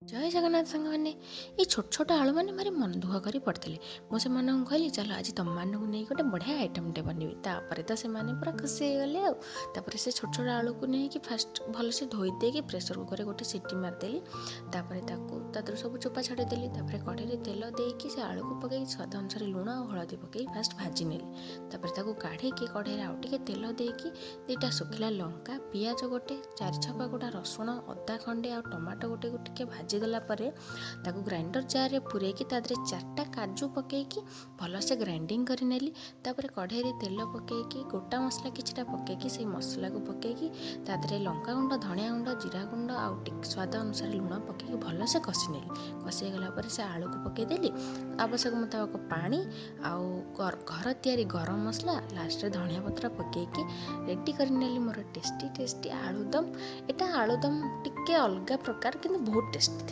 ଜୟ ଜଗନ୍ନାଥ ସାଙ୍ଗମାନେ। ଏଇ ଛୋଟ ଛୋଟ ଆଳୁମାନେ ଭାରି ମନ ଦୁଃଖ କରି ପଡ଼ିଥିଲେ। ମୁଁ ସେମାନଙ୍କୁ କହିଲି, ଚାଲ ଆଜି ତୁମମାନଙ୍କୁ ନେଇ ଗୋଟେ ବଢ଼ିଆ ଆଇଟମ୍ଟେ ବନେଇବି। ତାପରେ ତ ସେମାନେ ପୁରା ଖୁସି ହେଇଗଲେ। ଆଉ ତାପରେ ସେ ଛୋଟ ଛୋଟ ଆଳୁକୁ ନେଇକି ଫାଷ୍ଟ ଭଲସେ ଧୋଇ ଦେଇକି ପ୍ରେସର୍ କୁକର୍ରେ ଗୋଟେ ସିଟି ମାରିଦେଲି। ତାପରେ ତାକୁ ତା ଦେହରୁ ସବୁ ଚୋପା ଛଡ଼େଇଦେଲି। ତାପରେ କଢ଼େଇରେ ତେଲ ଦେଇକି ସେ ଆଳୁକୁ ପକେଇକି ସ୍ୱାଦ ଅନୁସାରେ ଲୁଣ ଆଉ ହଳଦୀ ପକେଇ ଫାଷ୍ଟ ଭାଜି ନେଲି। ତାପରେ ତାକୁ କାଢ଼ିକି କଢ଼େଇରେ ଆଉ ଟିକେ ତେଲ ଦେଇକି 2ଟା ଶୁଖିଲା ଲଙ୍କା, ପିଆଜ ଗୋଟେ, 4-6 ପାକୁଡ଼ା ରସୁଣ, ଅଦା ଖଣ୍ଡେ ଆଉ ଟମାଟୋ ଗୋଟେକୁ ଟିକେ ଭାଜି ଦେଲା ପରେ ତାକୁ ଗ୍ରାଇଣ୍ଡର ଜାର୍ରେ ପୂରେଇକି ତା ଦେହରେ 4ଟା କାଜୁ ପକେଇକି ଭଲସେ ଗ୍ରାଇଣ୍ଡିଙ୍ଗ କରିନେଲି। ତାପରେ କଢ଼େଇରେ ତେଲ ପକେଇକି ଗୋଟା ମସଲା କିଛିଟା ପକେଇକି ସେଇ ମସଲାକୁ ପକେଇକି ତା ଦେହରେ ଲଙ୍କା ଗୁଣ୍ଡ, ଧଣିଆ ଗୁଣ୍ଡ, ଜିରା ଗୁଣ୍ଡ ଆଉ ଟିକେ ସ୍ୱାଦ ଅନୁସାରେ ଲୁଣ ପକେଇକି ଭଲସେ କଷି ନେଲି। କଷି ହେଇଗଲା ପରେ ସେ ଆଳୁକୁ ପକେଇଦେଲି। ଆବଶ୍ୟକ ମୁତାବକ ପାଣି ଆଉ ଘର ତିଆରି ଗରମ ମସଲା, ଲାଷ୍ଟରେ ଧଣିଆ ପତ୍ର ପକେଇକି ରେଡ଼ି କରିନେଲି ମୋର ଟେଷ୍ଟି ଟେଷ୍ଟି ଆଳୁଦମ। ଏଇଟା ଆଳୁଦମ ଟିକେ ଅଲଗା ପ୍ରକାର, କିନ୍ତୁ ବହୁତ ଟେଷ୍ଟି ଥିଲା।